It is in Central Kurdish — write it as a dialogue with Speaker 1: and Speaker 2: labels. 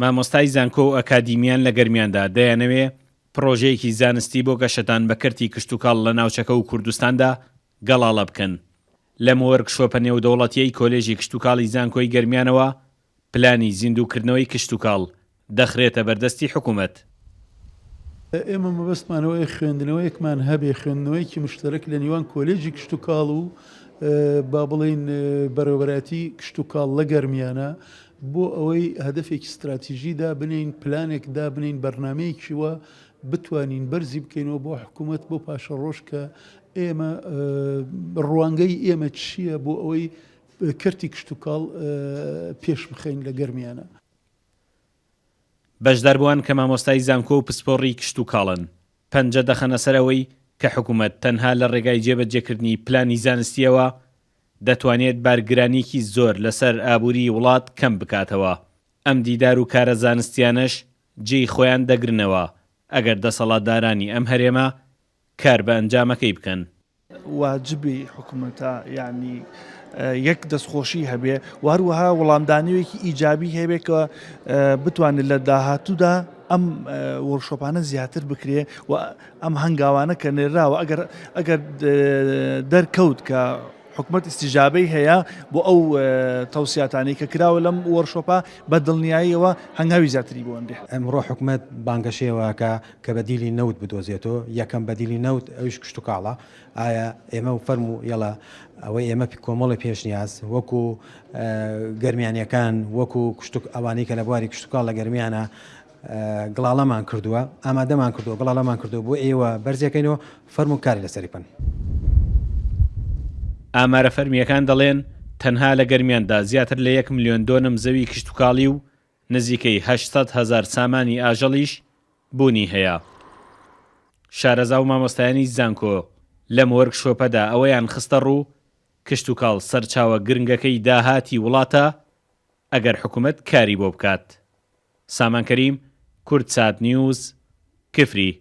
Speaker 1: مامۆستای زانکۆ و ئەکادیمیان لە گەرمیاندا دەیانەوێ پڕۆژەیەکی زانستی بۆ گەشەدان بە کەرتی کشتوکاڵ لە ناوچەکە و کوردستاندا گەڵاڵە بکەن. لەم وۆرکشۆپە نێودەوڵەتییەی کۆلێژی کشتوکاڵی زانکۆی گەرمیانەوە پلانی زیندووکردنەوەی کشتوکاڵ دەخرێتە بەردەستی حکومەت.
Speaker 2: ئێمە مەبەستمان ئەوەیە خوێندنەوەیەکمان هەبێ، خوێندنەوەیەکی مشتەرەک لە نیوان کۆلێجی کشتوکاڵ و با بڵێین بەڕێوەبەرایەتی کشتوکاڵ لە گەرمیانە بۆ ئەوەی هەدەفێکی ستراتیژی دابنێین، پلانێک دابنێین، بەرنامەیەکی وا بتوانین بەرزی بکەینەوە بۆ حکوومەت بۆ پاشەڕۆژ کە ئێمە ڕوانگەی ئێمە چییە بۆ ئەوەی کەرتی کشتوکاڵ پێش بخەین لە گەرمیانە.
Speaker 1: بەشداربووان کە مامۆستای زانکۆ و پسپۆڕی کشتوکاڵن، پەنجە دەخەنە سەر ئەوەی کە حکومەت تەنها لە ڕێگای جێبەجێکردنی پلانی زانستییەوە دەتوانێت بارگرانییەکی زۆر لەسەر ئابووریی وڵات کەم بکاتەوە، ئەم دیدار و کارە زانستییانەش جێی خۆیان دەگرنەوە ئەگەر دەسەڵاتدارانی ئەم هەرێمە کار بە ئەنجامەکەی بکەن.
Speaker 3: واجبی حکومەتە یانی یەک دەستخۆشی هەبێ و هەروەها وەڵامدانەوەیەکی ئیجابی هەبێ کە بتوانێت لە داهاتوودا ئەم وۆرکشۆپانە زیاتر بکرێ و ئەم هەنگاوانە کە نێراوە ئەگەر ئەگەر دەرکەوت کە حکومەت ئیستیجابەی هەیە بۆ ئەو تەوسیاتانەی کە کراوە لەم وۆرکشۆپە بە دڵنیاییەوە هەنگاوی زیاتری بۆ ئەنرێ.
Speaker 4: ئەمڕۆ حکومەت بانگەشەی ئەوە ئەکا کە بەدیلی نەوت بدۆزێتەوە، یەکەم بەدیلی نەوت ئەویش کشتوکاڵە، ئایا ئێمە و فەرموو یەڵا ئەوەی ئێمە کۆمەڵی پێشنیاز وەکو گەرمیانیەکان وەکو کشتوک ئەوانەی کە لە بواری کشتوکاڵ لە گەرمیانە گڵاڵەمان کردووە ئامادەمان کردووە گڵاڵەمان کردووە بۆ ئێوە بەرزیەکەینەوە فەرموو کاری لەسەری بکەن.
Speaker 1: ئامارە فەرمییەکان دەڵێن، تەنها لە گەرمیاندا زیاتر لە یەک ملیۆن دۆنم زەوی کشتوکاڵی و نزیکەی 800 هەزار سامانی ئاژەڵیش بوونی هەیە. شارەزا و مامۆستایانی زانکۆ لەم وۆرکشۆپەدا ئەوەیان خستەڕوو، کشتوکاڵ سەرچاوە گرنگەکەی داهاتی وڵاتە ئەگەر حکومەت کاری بۆ بکات. سامان کەریم، کوردسات نیوز، کفری.